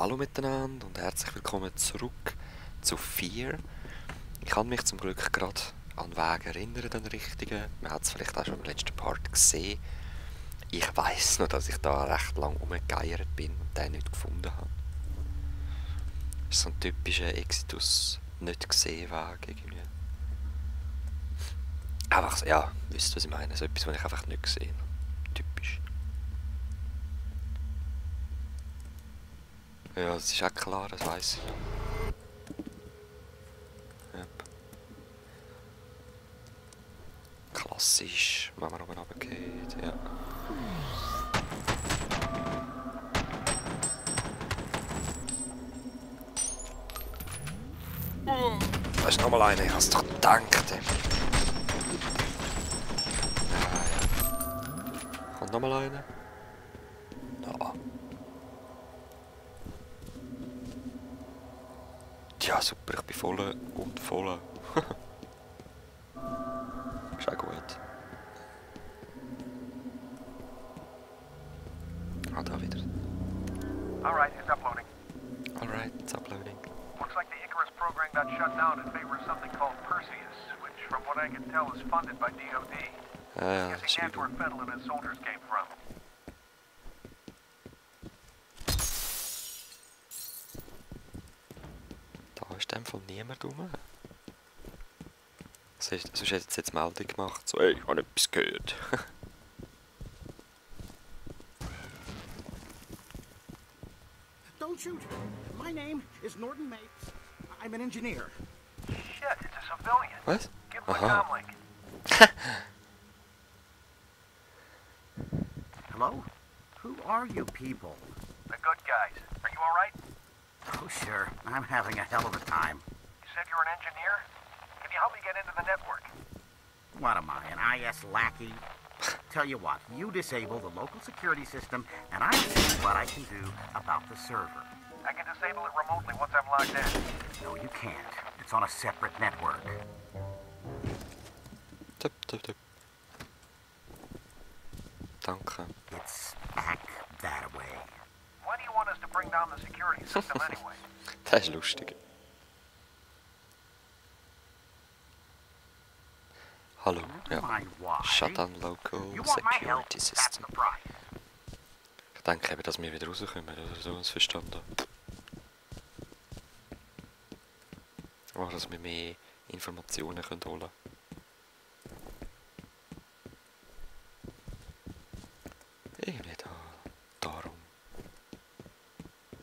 Hallo miteinander und herzlich willkommen zurück zu Fear. Ich habe mich zum Glück gerade an den Weg erinnert, den richtigen. Man hat es vielleicht auch schon im letzten Part gesehen. Ich weiss noch, dass ich da recht lang rumgegeiert bin und den nicht gefunden habe. Das ist so ein typischer Exitus nicht gesehen Weg irgendwie. Einfach so, ja, wisst ihr, was ich meine? So etwas, was ich einfach nicht gesehen habe. Typisch. Ja, das ist auch klar, das weiss ich. Yep. Klassisch, wenn man oben runtergeht, ja. Da ist nochmal einer, ich hab's doch gedacht. Ja, ja. Kommt nochmal einer? Ja. Ja, super, ich bin voll und voll. Ist auch gut. Ah, da wieder. Alright, it's uploading. Alright, it's uploading. Looks like the Icarus program got shut down in favor of something called Perseus, which from what I can tell is funded by DOD. Ja, Guessing ist that's where übel. Fettel and his soldiers came from. Da ist in dem Fall niemand rum. Sonst hätte es jetzt Meldung gemacht, so, ey, ich habe etwas gehört. Don't shoot. My name is Norton Mapes. I'm an engineer. Shit, it's a civilian. Was? Give him a Aha. comlink. Hello? Who are you people? The good guys. Are you alright? Oh, sure. I'm having a hell of a time. You said you're an engineer? Can you help me get into the network? What am I, an IS lackey? Tell you what, you disable the local security system, and I'll see what I can do about the server. I can disable it remotely once I'm logged in. No, you can't. It's on a separate network. Tipp, tipp, tipp. Danke. It's back that way. Why do you want us to bring down the security system anyway? Das ist lustig. Hallo, Never ja. mind why. Shut down local You want my help? security That's system. the price. Ich denke eben, dass wir wieder rauskommen, oder so, das verstanden. Aber dass wir mehr Informationen können holen. Irgendwie da, darum.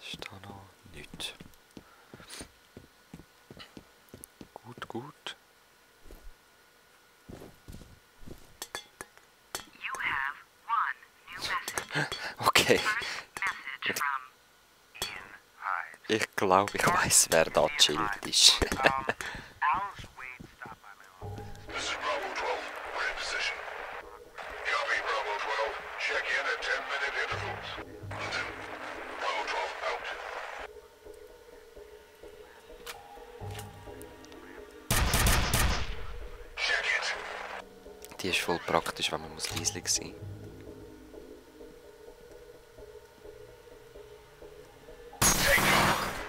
Ist da noch nichts. Gut, gut. You have one new message. Okay, First message from Ian Hyde. ich glaube, ich weiß, wer da chillt ist. Alice Wade stopped by my office. This is Bravo 12. We're in position. Copy, Bravo 12. Check in at 10-minute intervals. Bravo 12 out. Check it. Die ist voll praktisch, wenn man leislich sein muss.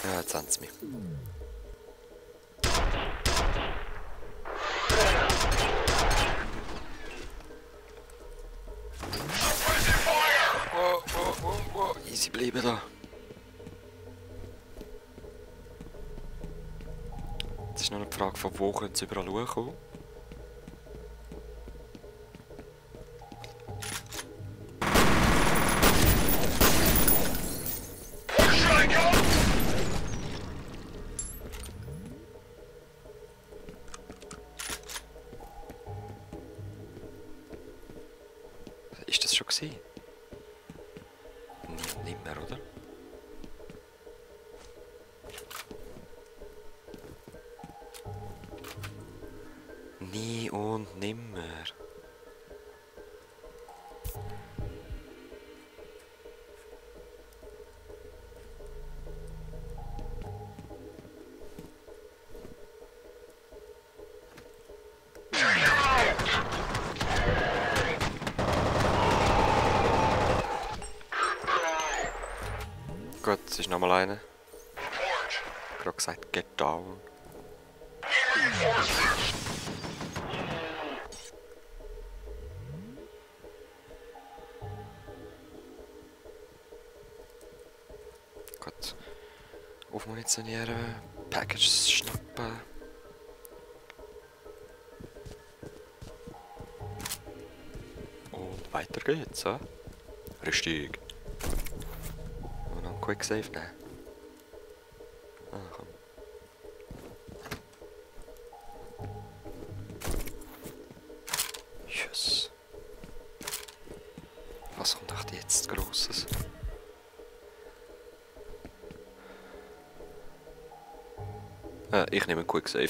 Ja, jetzt haben sie mich. Wow, easy bleiben da. Es ist nur eine Frage, von wo können sie überall hochkommen. Ist das schon gewesen? Nicht mehr, oder? Nie und nimmer. Gut, Gut, es ist nochmal einer. Report. Gerade gesagt, get down. Need reinforcements. Gut. Aufmunitionieren. Packages schnappen. Und weiter geht's, hä? Richtig. Und noch einen Quick Save nehmen. Ah, komm. Yes. Was kommt echt jetzt Grosses? Ich nehme einen Quick Save.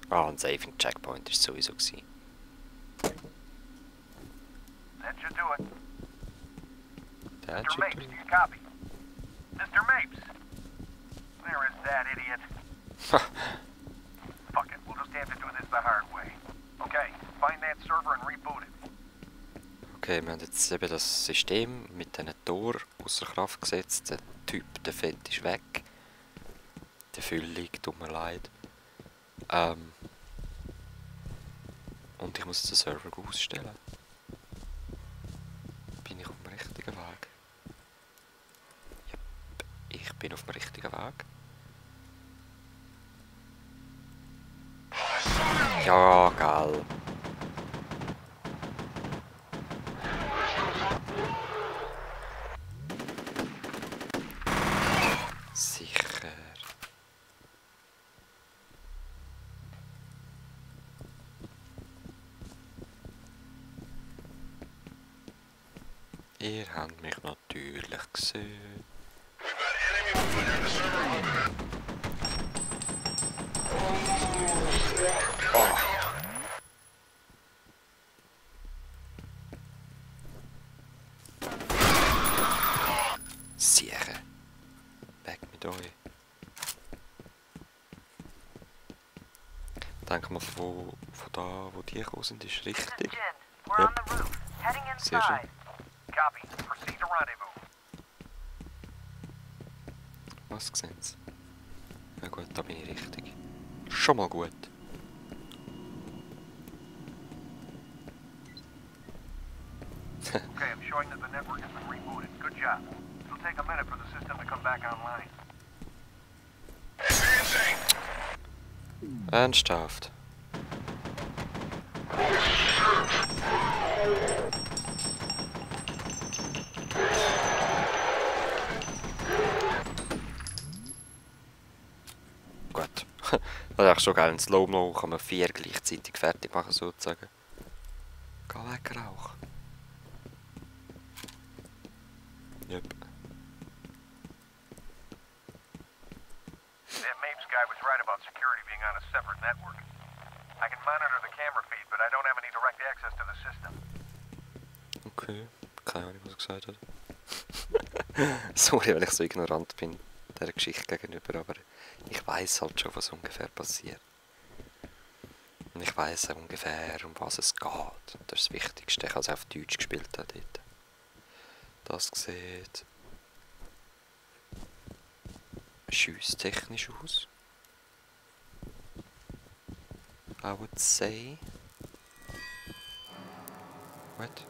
Ah, ein Saving Checkpoint ist sowieso gewesen. That should do it. Der Mr. Mapes, do you copy? Mr. Mapes! Where is that idiot? Fuck it, we'll just have to do this the hard way. Okay, find that server and reboot it. Okay, wir haben jetzt eben das System mit diesen Tor außer Kraft gesetzt. Der Typ, der Fett ist weg. Der Füllig, tut mir leid. Und ich muss den Server ausstellen. Bin ich auf dem richtigen Weg? Yep, ich bin auf dem richtigen Weg. Ja, geil. Sicher. Ihr habt mich natürlich gesehen. We've got enemy movement in the server overhead. Sicher. Weg mit euch. Denk mal, von da, wo die gekommen sind, ist This is richtig. Jin. We're on the roof, heading Sehr schön. inside. Copy. Proceed to rendezvous. Was sehen Sie? Na gut, da bin ich richtig. Schon mal gut. Okay, I'm showing that the network has been rebooted. Good job. It'll take a minute for the system to come back online. Advancing. Ernsthaft. Gut. Das ist schon geil. In Slow-Mo kann man 4 gleichzeitig fertig machen, sozusagen. Geh weg, Rauch. Yep. That Mapes guy was right about security being on a separate network. I can monitor the camera feed, but I don't have any direct access to the system. Okay. Keine Ahnung, was er gesagt hat. Sorry, weil ich so ignorant bin dieser Geschichte gegenüber, aber ich weiß halt schon, was ungefähr passiert. Und ich weiß auch ungefähr, um was es geht. Das ist das Wichtigste. Ich habe es auf Deutsch gespielt dort. Das sieht schiesstechnisch aus. I would say. What?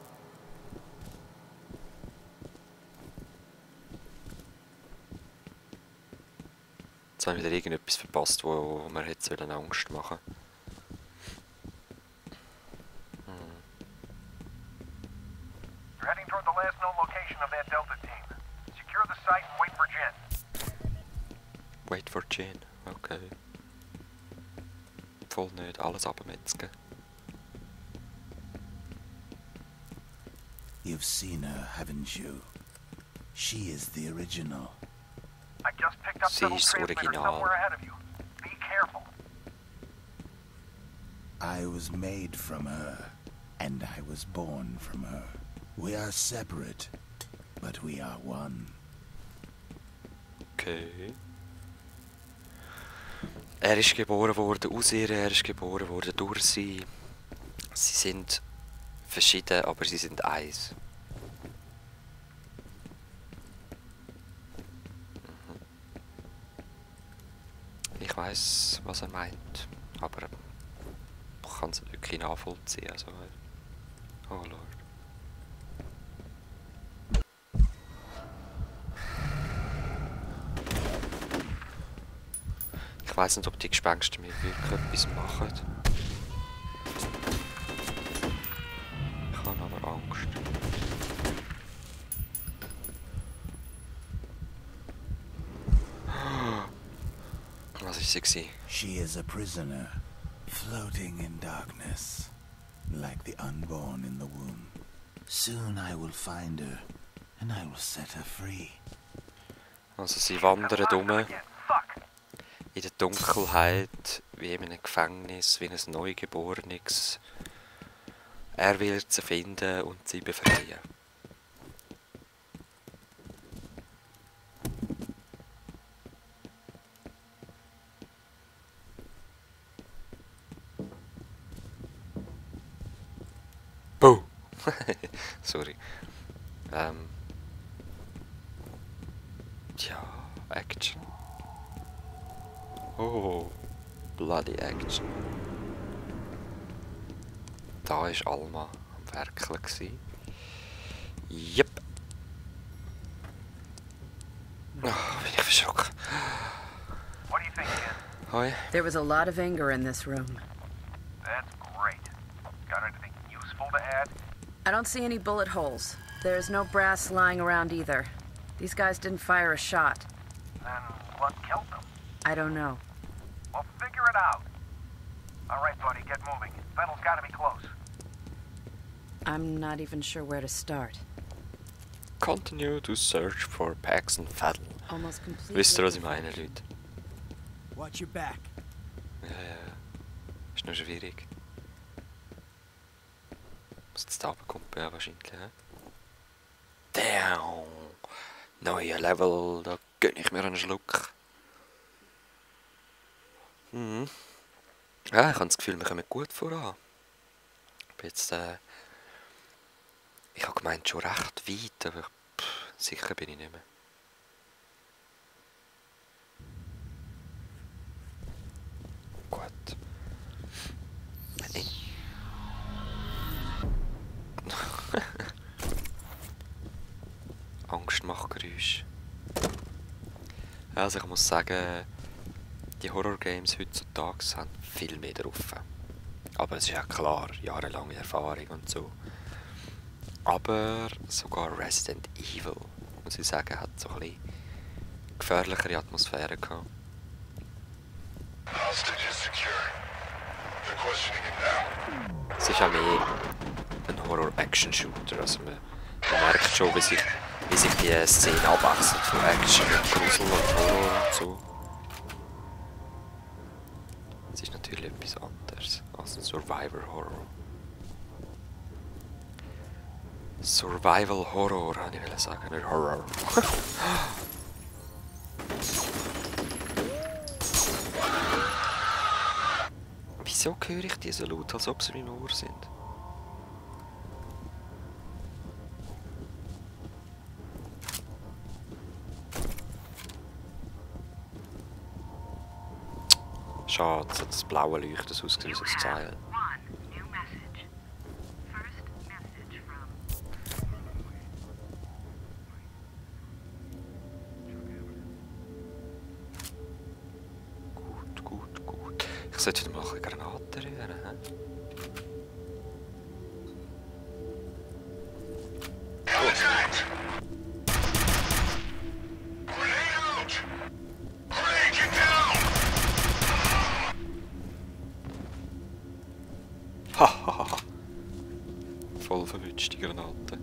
Jetzt habe ich wieder irgendetwas verpasst, wo man hätte Angst machen sollen. You're heading toward the last known location of that Delta team. Secure the site and wait for Jen. Wait for Jane, okay. Voll nicht alles abmetzgen. You've seen her, haven't you? She is the original. I just picked up Sie several ist das transmitters Original. somewhere ahead of you. Be careful. I was made from her, and I was born from her. We are separate, but we are one. Okay. Er ist geboren worden aus ihr, er ist geboren worden durch sie. Sie sind verschieden, aber sie sind eins. Ich weiß, was er meint, aber ich kann es nicht wirklich nachvollziehen. Also, oh Lord. Ich weiß nicht, ob die Gespenster mir wirklich etwas machen. Ich habe aber Angst. Was war sie? She is a prisoner, floating in darkness, like the unborn in the womb. Soon I will find her, and I will set her free. Also sie wandern um Fuck! in der Dunkelheit, wie in einem Gefängnis, wie ein Neugeborenes. Er will sie finden und sie befreien. Boom! Sorry. Tja, Action. Oh, bloody Action. Da war Alma am Werkeln. Yep. Oh, bin ich verschrocken. What do you think, Ken? Hoi. There was a lot of anger in this room. That's great. Got anything useful to add? I don't see any bullet holes. There's no brass lying around either. These guys didn't fire a shot. Then what killed them? I don't know. Well, figure it out. All right, buddy, get moving. Battle's gotta be close. I'm not even sure where to start. Continue to search for Paxton Faddle. Almost completely. Wisst ihr, was ich meine, Leute? Watch your back. Ja. Ist noch schwierig. Was jetzt da bekommt, ja wahrscheinlich. He? Damn! Neuer Level, da gönne ich mir einen Schluck. Ja, ich habe das Gefühl, wir kommen gut voran. Jetzt, ich habe gemeint, schon recht weit, aber sicher bin ich nicht mehr. Gut. Hey. Angst macht Geräusche. Also ich muss sagen, die Horror-Games heutzutage haben viel mehr drauf. Aber es ist ja klar, jahrelange Erfahrung und so. Aber sogar Resident Evil, muss ich sagen, hat so ein bisschen gefährlichere Atmosphäre gehabt. Hostages secure. They're questioning it now. Es ist auch mehr ein Horror-Action-Shooter. Also man merkt schon, wie sich die Szene abwechselt von Action und Grusel und Horror und so. Es ist natürlich etwas anderes als ein Survivor-Horror. Survival-Horror, wollte ich sagen, nicht Horror. Wieso höre ich die so laut, als ob sie in meinem Ohr sind? Schade, so das blaue Leuchten so ausgesehen als Teil. One new message. First message from Gut. Ich sollte wieder mal ein bisschen Granaten rühren. Contact! Grenade out! Grenade, get down! Hahaha. Voll verwünscht, die Granaten. Nein,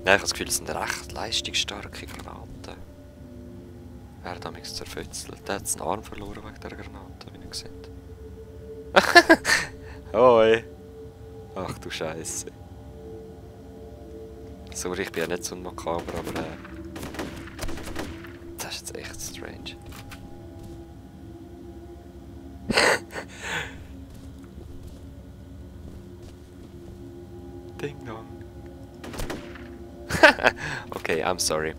ich habe das Gefühl, es sind recht leistungsstarke Granaten. Werden damals zerfetzelt. Der hat einen Arm verloren wegen dieser Granate, wie ihr seht. Hoi! Ach du Scheiße. Sorry, ich bin ja nicht so ein Makaber, aber das ist jetzt echt strange. Ding. Okay, I'm sorry.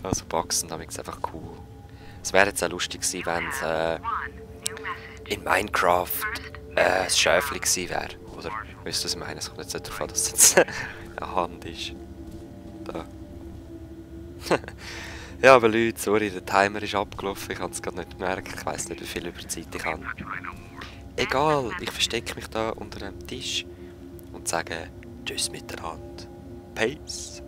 Also Boxen damit ist einfach cool. Es wäre jetzt auch lustig gewesen, wenn es in Minecraft ein Schäfli gewesen wäre. Oder, wisst ihr, was ich meine? Es kommt jetzt nicht darauf an, dass es jetzt eine Hand ist. Da. Ja, aber Leute, sorry, der Timer ist abgelaufen. Ich habe es gerade nicht gemerkt. Ich weiss nicht, wie viel Überzeit ich habe. Egal, ich verstecke mich da unter einem Tisch und sage Tschüss miteinander. Peace.